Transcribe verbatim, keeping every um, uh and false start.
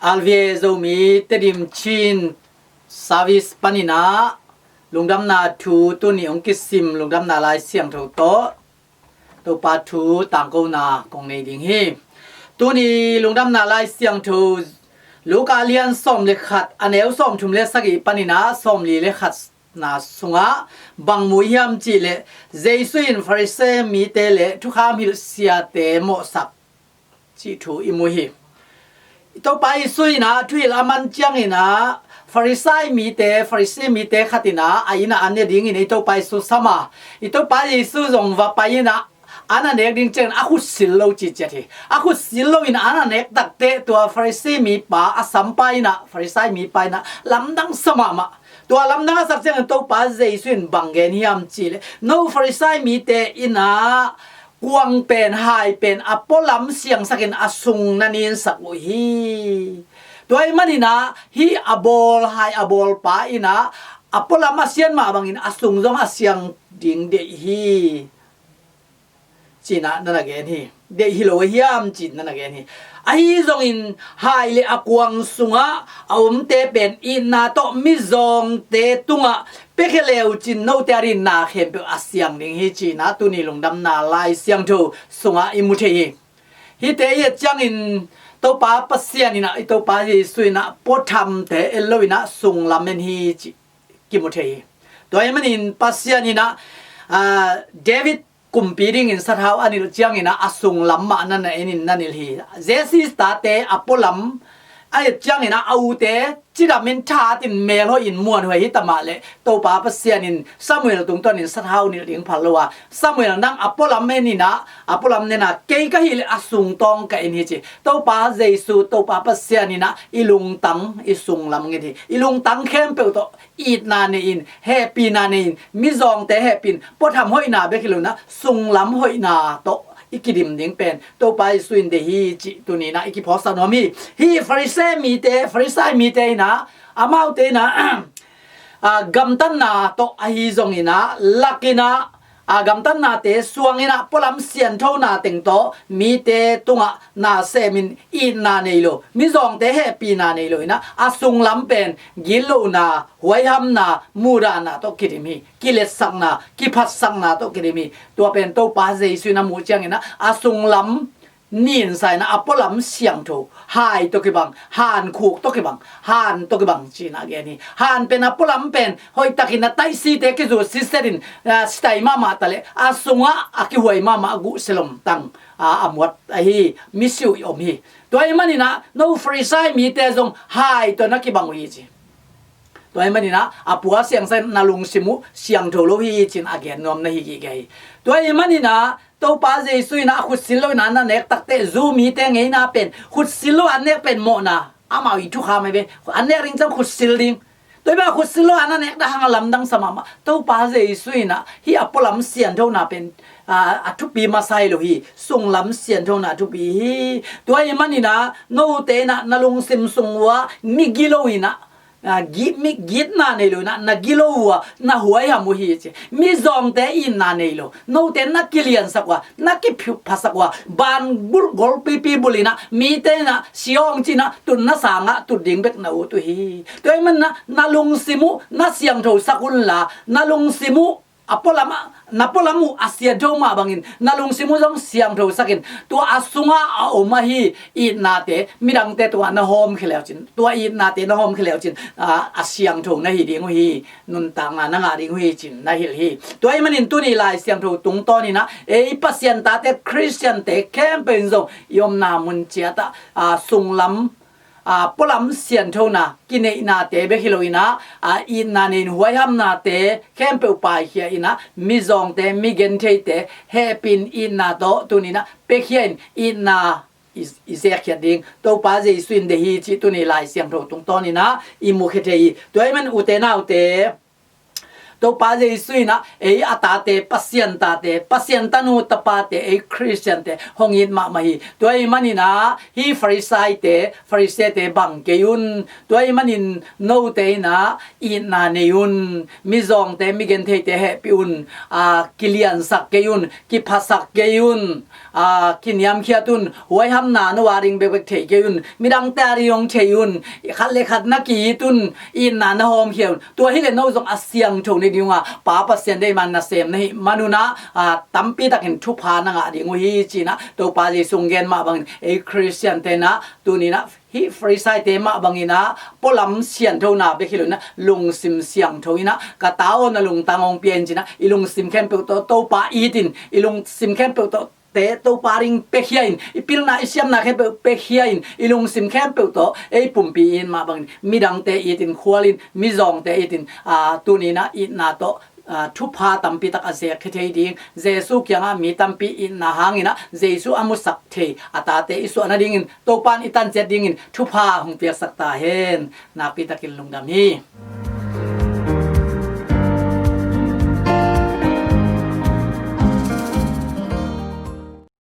R V A Zomi Tedim Chin service panin ah lungdamna thu tuni hong kisim lungdamna Lai Siangtho tawh Topa thu tangkona kong nei ding hi. Tuni lungdamna Lai Siangtho Luka lian sawm le khat, a neu sawm thum le sagih panin ah sawm li le khat na sungah bang mu hiam cih leh, Jesu in Farisee mite le thukham hilh siate mawhsak cih thu i mu hi. I Topa Jesu in ah thuhilh a man ciangin ah Farisai mite, Farisi mite khat in ah a inn ah an ne dingin i Topa Jesu sam a, i Topa Jesu zong va pai in ah an a nek ding ciangin a khut sil lo ciciat hi. A khut sil lo in an a nek takteh tua Farisi mipa a sampa in ah, Farisai mipa in ah lamdang sa mahmah. Tua lamdang a sak ciangin Topa Jesu in bang gen hiam cih leh, no Farisai mite in ah kuang pen, hai pen a pualam siangsakin a sung na ninsak uh hi. Tua ahih manin ah hih a bawl, hai a bawl pa in ah a pualam a sian mah bangin a sung zong a siang ding deih hi, ci-in ah na na gen hi. Deih hi lo a hiam ci-in na na gen hi. Ahi zongin hai le a kuang sungah a omte pen itna tawh mizawngte tungah piakhia le uh cin note a dinna khempeuh a siang ding hi, ci-in ah tuni lungdamna Lai Siangtho sungah i mu thei hi. Hihte i et ciangin Topa Pasian in ah, i Topa Jesu in ah puathamte en lo in ah sunglam en hi cih kimu thei hi. Tua ahih manin Pasian in ah, aa, David kumpi dingin sathau a nilh ciangin ah a sunglam mah na na enin na nilh hi. Jesse tate a pualam a et ciangin ah a ute cidamin thatin melhoihin muanhuai hi ta mah leh Topa Pasian in Samuel tungtawnin sathau nilh ding phal lo a, Samuel, nang a pualam en in ah, a pualam nen a, kei ka hih leh a sungtawng ka en hi ci. Topa Jesu, Topa Pasian in ah i lungtang, i sunglam nget hi. I lungtang khempeuh tawh itna nei-in, hehpihna nei-in, mizawngte hehpih-in, puatham hoihna bek hi lo in ah sunglam hoihna tawh i kidim ding pen Topa Jesu in deih hi cih tuni in ah i kiphawksak nuam hi. Hih Farisee mite, Farisai mite in ah, amaute in ah, aa, gamtatna tawh ahi zongin ah, lak in ah, aa, gamtatnate suang in ah pualam sianthona teng tawh mite tungah na semin itna nei lo, mizawngte hehpihna nei lo in ah a sunglam pen gitlohna, huaihamna, muhdahna tawh kidim hi. Kiletsakna, kiphatsakna tawh kidim hi. Tua pen Topa Jesu in a muh ciangin ah a sunglam ninsa in ah a pualam siangtho, hai tawh kibang, hankhuk tawh kibang, han tawh kibang ci-in ah gen hi. Han pen, a pualam pen hoihtakin a taisite kizut sitsetin, aa, sitai mahmah ta leh a sungah a kihuai mahmah guh selom tang, aa, a muat ahi, misiuh i om hi. Tua ahih manin ah no Farisai mite zong hai tawh na kibang uh hi ci. Tua ahih manin ah a pua siangsa na lungsim uh siangtho lo hi ci-in a gen nuam na hi gige hi. Tua ahih manin ah Topa Jesu in ah a khut sil lo in ah na nek takteh Jew mite ngeina pen khut sil lo a nek pen mawhna, amau i thukham hi ve. A nek ding ciang khut sil ding. Tua ahih manin a khut sil lo a na nek dah hang a lamdang sa mahmah. Topa Jesu in ah hih a pualam sianthona pen, aa, a thupi masa hi lo hi. Sunglam sianthona a thupi hi. Tua ahih manin ah note in ah na lungsim sung uah migilo in ah, aa, gi-, mi-, gitna nei lo in ah na gilo uh a, na huaiham uh hi ci. Mizawngte itna nei lo, note na kiliansak uh a, na kiphasak uh a, banbulh golpipi bulh in ah mite in ah siawng ci-in ah tut na sang ah tut ding bek na ut uh hi. Tua ahih manin ah na lungsim uh na siangthosak un la, na lungsim uh a pualam ah, na pualam uh a siantho mah bangin na lungsim uh zong siangthosak in, tua a sungah a om ahi itnate midangte tungah na hawmkhia le uh cin, tua itnate na hawmkhia le uh cin, aa, a siangtho na hi ding uh hi, nuntakna na ngah ding uh hi ci-in na hilh hi. Tua ahih manin tuni Lai Siangtho tungtawn in ah ei Pasian tate, Khristiante khempeuh in zong i omna mun ciat ah, aa, sunglam, aa, pualam sianthona, kineihnate bek hi lo in ah, aa, itna nei-in huaihamnate khempeuh paikhia in ah, mizawngte, migentheite hehpih-in itna tawh tuni in ah piakhia in, itna i, i zekkhiat ding Topa Jesu in deih hi cih tuni Lai Siangtho tungtawn in ah i mukhia thei hi. Tua ahih manin ute naute, Topa Jesu in ah ei a tate, Pasian tate, Pasian tanu tapate, ei Khristiante hong it mahmah hi. Tua ahih manin ah hih Farisaite, Farisite bang kei un. Tua ahih manin note in ah itna nei un. Mizawngte, migentheite hehpih un. A, kiliansak kei un, kiphasak kei un. A, kiniamkhiat un. Huaihamna no a ding bekbek thei kei un. Midangte a ding hong thei un. Khat le khat na ki-it un. Itna na hawmkhia un. Tua hileh no zong a siangtho na hi ding uh a, Pa Pasian deih man nasem na hih man un ah, a, tampi takin thupha na ngah ding uh hi, ci-in ah Topa Jesu hong gen mah bangin ei Khristiante in ah tuni-in ah hih Farisaite mah bangin ah pualam sianthona bek hi lo-in ah lungsim siangtho in ah, ka ta aw, na lungtang hong pia in, ci-in ah i lungsim khempeuh tawh Topa it in, i lungsim khempeuh tawh te Topa ding pekhia in, i pilna i siamna khempeuh pekhia in, i lungsim khempeuh tawh ei pumpi it mah bangin midangte it in, khual in, mizawngte it in, a, tuni-in ah itna tawh, a, thupha tampi tak a zekkhia thei ding. Jesu kiangah mi tampi itna hangin ah Jesu a musak thei a tate i suah nadingin Topa in i tanciat dingin thupha hong piaksak ta hen. Nakpi takin lungdam hi.